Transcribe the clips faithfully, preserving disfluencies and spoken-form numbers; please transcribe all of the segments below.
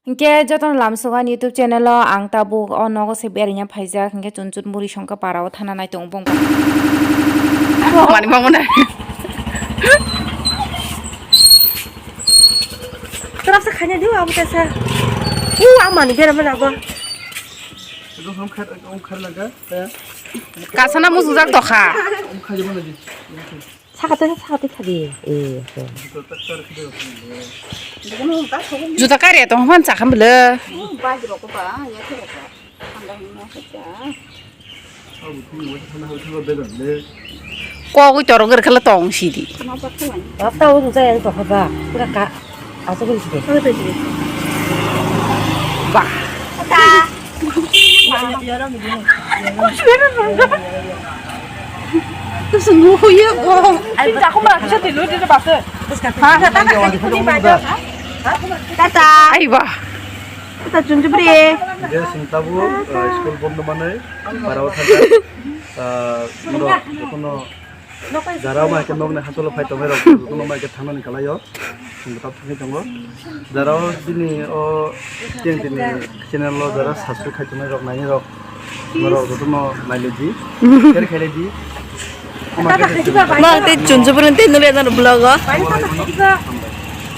Hinkhe jotono lamsogo ani YouTube channel o, ang tabuk o nogo se beraina phaijak, hinkhe chunchun buri songkha para o thana nai tongo bong. Mani mangmani. Terasa khaina diu abo tesa. U amani bera mana abo. Kasana musujak tokha. Sakate sakate khadi. Eh. Juta kari tong phan chakha bwle. Kogwi torok gori khala tong sidi. Rata uru jaya tokha ba. Pura ka. Asok sidi. Ba. Tata. Aiba. Tata chunjubri. Dia sing tabu, eh, school bondo manai, barao thaja. Eh, moro, kono Jara ma ke nokni hachalo phai tongmai rok, jotono ma ke thangnani kalai o. Chwng bwtap thangwi tongo. Jara o bini o tiang tini channel o jara subscribe khai tongnai rok, naini rok. Norok jotono nailai di. Share khailai di. Ma te chunjubri te nule nang vlog o.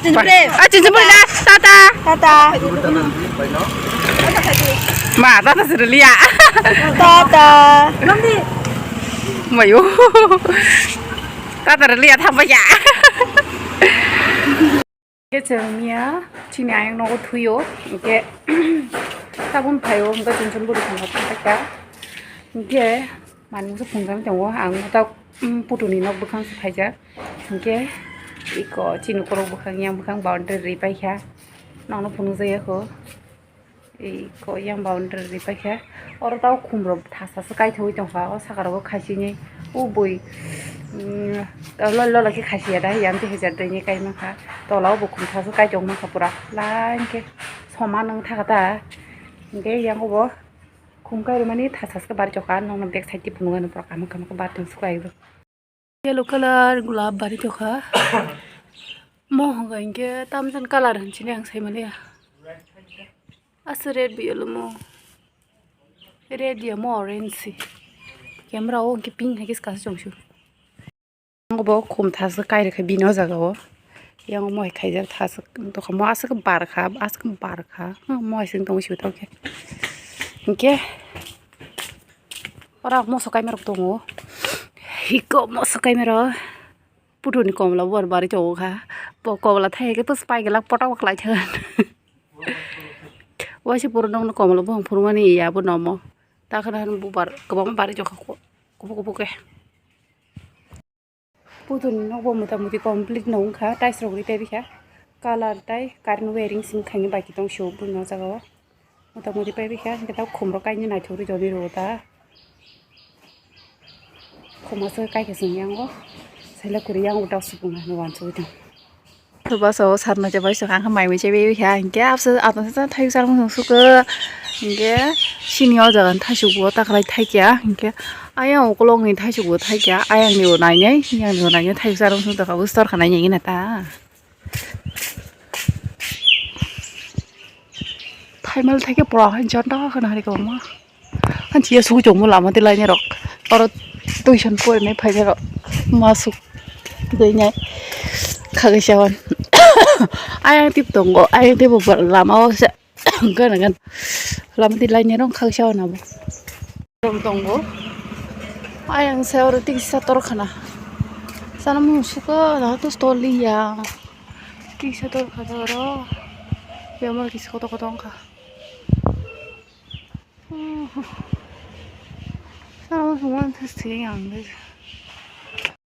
Chunjubri. Ah, chunjubri na. Tata. Tata. Ma, tata siriliya. Tata. Mayo. Tata rwliya thangbai ya. Khe chwng miya chini ayang nogo thuyo. Hinkhe tabun phaio, hinkhe chwng chwng bwrwi thangkha thangkha. Hinkhe manwi se phunukjagwi tongo. Ang ta, um, putuni nok bwkhang se phaijak. Hinkhe iko chini ukulok bwkhang yang bwkhang boundary ri paikha. Nokno phunukjak ya kho. Ei ko yang boundary ri paikha. Oro tao khum rok thasa se kaithogwi tongkha. O saka rogo khachini o bui, mm, lol lol khe khachi ya da, yang twi hajar dui ni kai mankha. Tola o bo khum thasa kai tong mankha pura line khe soman wng thaka ta. Hinkhe yang o bo khum kai rwmani thasa se bari tongkha. Nokno back side twi phunukgwi pura kama kama khe bari tong sukai bo. Yellow colour gulab bari tokha. Mo hwnka hinkhe tamjani colour hinchini ang saimaliya. Asa red bo yellow mo. Red ya mo orange si. Camera o hinkhe pink hai khe swkang se chwng sio. Ang bo khum thasa kai rwkha bini o jaga o. Yang mo hai khaijak thasa tokha mo aswk barkha aswk barkha. Mo hai se wng tong sio tokhe. Hinkhe oro ang moso kaima rok tongo. Hiko moso kaima rok. Putuni komla bo bari tongo kha. Bo komla thai khe to spai glak potok klai thang. Waisa puro nokno komla bo phurmani ya bo nomo. Ta khana han bubar kwbangma bari tokha ko. Kubu kubu khe. Putuni nok bo mota moti complete no wngkha, tiles rok ri paibi kha. Colour tai current wiring simi khaini bai tong sio bini o jaga o. Mota moti paibi kha, hinkhe ta khum rok kainwi naithok ri tongwi rwo ta. Khum aswk kai khe chwng yang o. Selek kwrwi yang o ta supung nai uansugwi tong. Bwsa o sarno chabai song ang kha mai mui chabai kha, hinkhe abse ato sa thai sar mung suk, hinkhe sini o jaga thai suk bo ta khlai thai kya, hinkhe ayang ukulok ni thai suk bo thai kya, ayang ni bo nai nai, yang ni bo nai nai thai sar mung suk ta kha bwstor kha nai nai na ta. Thaimal thai khe pura hai janda khana hari kwbangma. Hanchi ya sugui tongmo lama tei lainai rok. Oro tuition porinai phainai rok. Masuk tuinai. Khagwi sawan. Ayang tip tongo. Ayang tip bo lama o se. Gana gana. Lama tei lainai rok khagwi sawan abo. Rok tongo. Ayang se oro tisa tor khana. Sana mung suka na to stol ya. Tisa tor khana oro. Bemar kisi koto koto wngkha.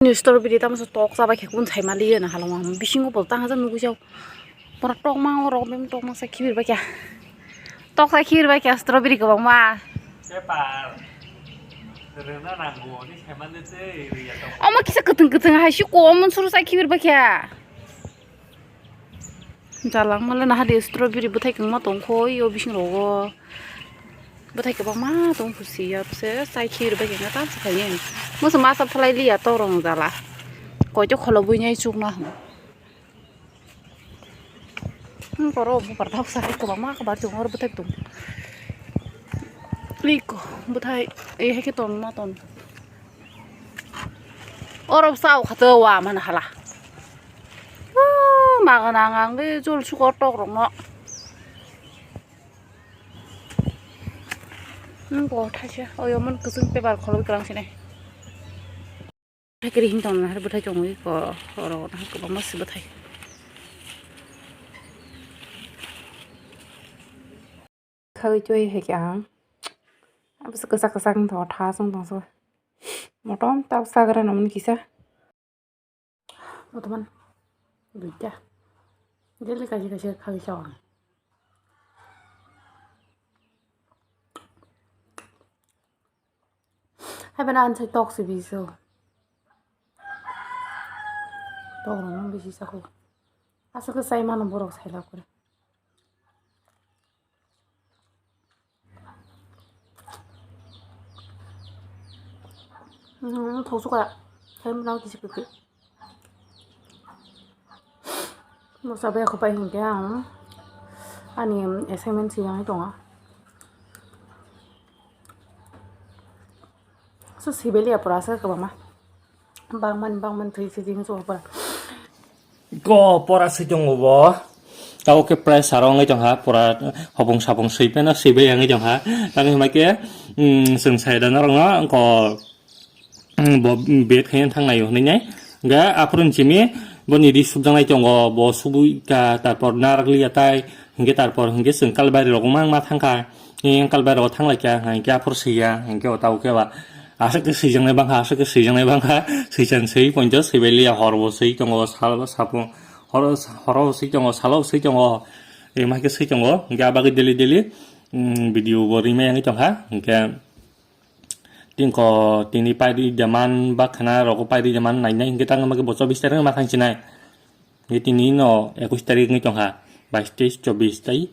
Ni strawberry tamo se tok chabai khe kun sai mali na halong ang bisingo bo tang ha nugui jao. Pura tok ma o rok bem tok ma sa khibir bai kya. Tok sa khibir bai kya strawberry kwbang ma. Pepper. Rwna nango ni sai mali se ri ya tok. Omo kisa kwthwng kwthwng hai si ko omo suru sai khibir bai kya. Jalangmale naha de strawberry bwthai kwbangma tongkho o bising rogo. Bwthai kwbangma tongkho si ya se chai khi rwbai khe tam se khaini. Musu masa phalai liya torong jala. Koito kholo buinai chukna. Hmm, oro bupar thapsa hai kwbangma kwbar tongo, oro bwthai tongo. Iko bwthai, eh, hai khe ton ma ton. Oro bwsa o khato wa man hala. Magan ang ang de jol sukor tok rok no. Hmm, bo thaisa, oyo man kwchwng paper kholo kwrang sinai. Thai kiri hing tong na, bwthai tongwi ko, oro na kwbangma se bwthai. Khagwi choi hai khe ang. Abo se kwchak kwchak wng tong, tha chwng tong se. Motom tabuk sagra no mani kisa. Motoman duita. Daily kaisa kaisa khagwi chao ang. Hai bana ansai tok si biso. Tok rok no bisi chakho. Aswk khe chai mano borok sai lak kore. Hmm, thok suka. Sai mano kisi kisi. Mosa bai kho pai hinkhe ang ani assignment siyang tongo. So sibeli apura sa kwbangma. Bangmani bangmani thwi sijing so apura. Go pora swi tongo bo. Tabo khe price saro wngwi tongkha pura hopong sapong swi pheno swi bai wngwi tongkha. Tamo hwnba khe, mm, chwng sai da norokno ko. Hmm, bo bed khe thang naio hinwi nai. Ga aphuru simi boni ri subjak nai tongo, bo subui ka, tarpor narak liya tai, hinkhe tarpor hinkhe chwng kalbari rok mang ma thang kha. Hinkhe kalbari rok thang lai kha, hinkhe aphuru swi ya, hinkhe o tabuk khe ba aswk khe swijak nai bang kha, aswk khe swijak nai bang kha, swisan swi ponjo swi bai liya, hor bo swi tongo, sal bo sapung, hor, horo swi tongo, salo swi tongo, ema khe swi tongo, hinkhe ah bagwi daily daily, hmm, video bo ri mai wngwi tong kha, hinkhe. Tingko tini paidi jaman ba khna rogo paidi jaman nainai hinkhe tangma khe bo chobbish tarik ma thangsinai. Hinkhe tini no ekwis tarik wngwi tongkha. Bais, teis, chobbish tai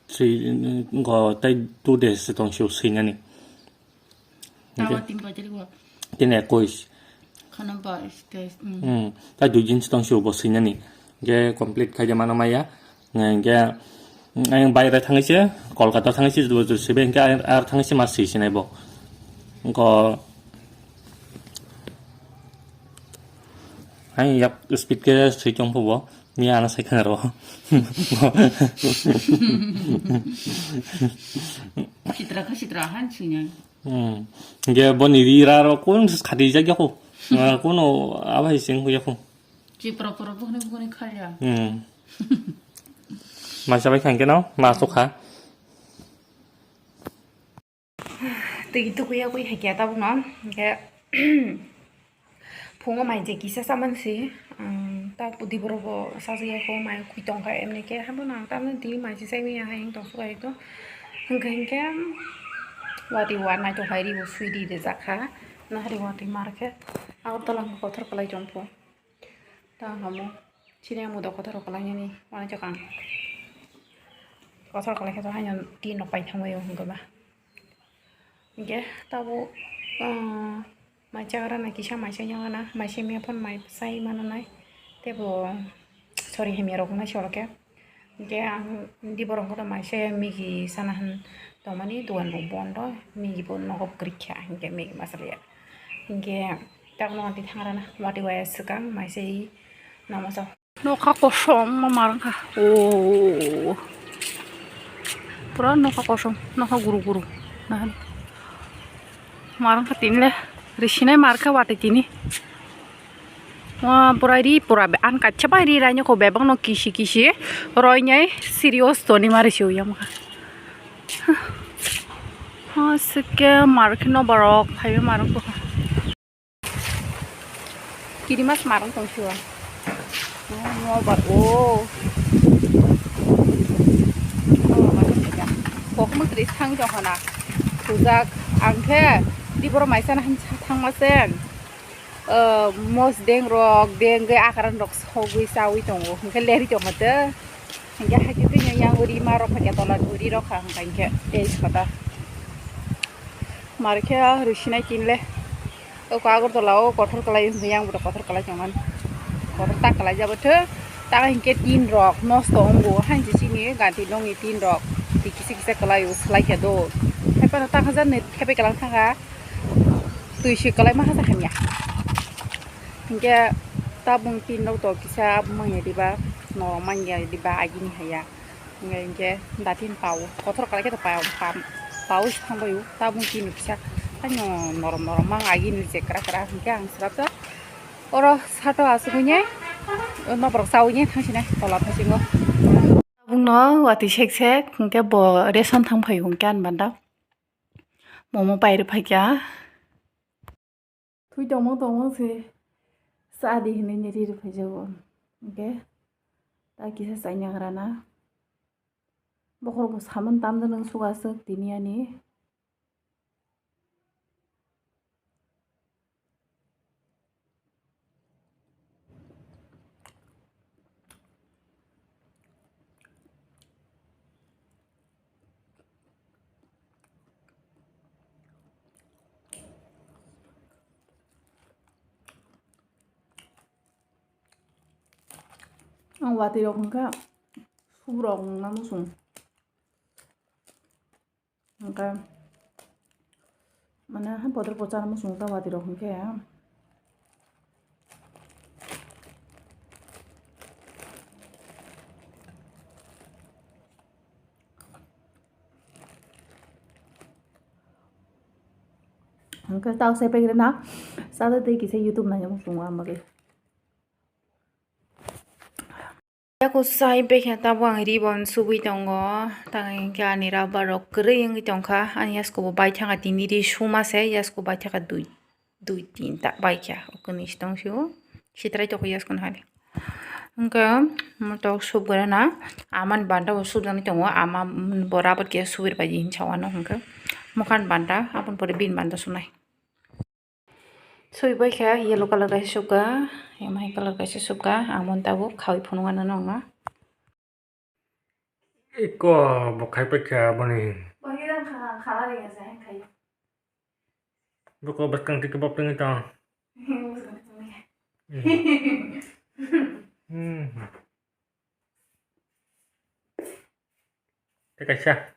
three go tai two days tong sio swinani. Tini ekwis. Khana bais, teis, mm. Hmm, tai dui din tong sio bo swinani. Hinkhe complete khai jamano maya. Hinkhe, ang bayre thangwi se, Kolkata thangwi se, sibe hinkhe ar thangwi se ma swi sinai bo. Ko, ang yak speed khe swi tong phubo, mi ano sai khna ro. Sitra kha sitra han swi nai. Hmm. Hinkhe boni ri ra ro kun khati jak yakho. Kuno abai sing yakho. Chipra pura buhni buhni khaya. Hmm. Maisa bai khangkhe no, ma sukha. Twi tukuya kui hakya tabukno. Hinkhe phungo mai je kisa chamani si, um, ta pudi borok bo sajagya kho mai kui tongkha emni khe habo nang tamni tini mai se chai manya hai wng tong suka ekdom. Hinkhe hinkhe wati wa naithok hai ri bo sui di rijak kha. Nahari wati mar khe Agartala wngkha kothor kwlai tong pho. Ta hamo chini amu do kotor kwlai nini wani chakang kotor kwlai khe to haino tin rok pai thangwi o hwnba ba. Hinkhe tabo, ah, mai chagra na kisa mai chai yangana mai se mia phone mai sai mano nai tebo sorry hemia rok nai soro khe. Hinkhe ang di borok koto mai se Maggie sana hwn tongmani dogan bo bondo, Maggie bo nogo kwrwikha hinkhe Maggie masaliya. Hinkhe tabukno watwi thangrana, watwi waya swkang mai se namaso. Nokha kosom ma marwngkha. O. Pura nokha kosom, nokha guru guru. Nahan. Marwngkha tinle. Risinai markha watwi tini. Wa, pura ri, pura be, an kacha bai ri rainai ko bebak no kisi kisi. Roinai serious toni mari siu yamkha. Ha, sike markhe no borok, phaibe marwngkha. Kirimas marwng tong siwa. No, no, bar, o. Kokma kri thang jong hana. Tujak, ang khe, di borok maisa na hin thang ma sen. O, mos deng rok, deng ge akaran rok sogwi chawi tongo. Hingke leri tongo te. Hingke haikhe tini yang uri ma rok phai khe tola uri rok kha hingka hingke tei sota. Mar khe rwsinai tinle. O Agartala o kothor kwlai wngkha yang bo kothor kwlai tongmani. Kothor ta kwlai jabo thw. Ta hinkhe tin rok nosto wngo, hain se chini ganti nokni tin rok twi kisa kisa kwlai o swlai khe do. Hai phano ta hajar ni thepai kwlang thangkha, twi se kwlai ma hajar hamya. Hinkhe tabung tin rok to kisa manya diba, norok manya diba agini haya. Hinkhe, hinkhe datin pao, kothor kwlai khe to pao, pao, pao se thangbai o, tabung tin rok kisa. Haino norom norom mang agini je kwra kwra hinkhe ang swrapsa. Oro sato asugwi ne, noborok chawi ne thangsinai tola phasingo. Tabukno watwi sek sek, hinkhe bo ration thang phaio hinkhe ani banda. Momo pairw phaikha. Thui tongmung tongmung se cha di hinwi ne ri rw phaijago. Hinkhe ta kisa chaina gra na. Bokhorok bo samani tamjani wngsugo aswk tini ani. Ang watwi rok hwnkha subrok wngna muchung. Hwnkhe mane ha bodol bo chana muchung ta watwi rok hwnkhe. Hwnkhe tao se pegre na, chada tei kisa YouTube naina muchungo ang bagwi. Yaku sai bekha tabuk ang ribon subui tongo, tang hinkhe ani rubber rok kwrwi wngwi tongkha, ani yasko bo baithakha tini ri suma se, yasko baithakha dui, dui tinta baikha, o kwnwi se tongsio, sitrai tokho yasko no hai. Hwnkhe motok subgra na, amani banda bo subjagwi tongo, ama bo rubber keha subri bai di hinwi sa uanw hwnkhe, mokhani banda aboni pore bini banda sunai. Sui bai kha yellow colour kaisa sukha, yamai colour kaisa sukha, ang moni tabuk khaui phunuk anw nw wngna. Iko bo khai pai kha boni. Boni rang kha, kha la ri ya sa khai. Buko bwskang tiki bop tengwi tong. Bwskang tiki. Hmm. Tei kaisa.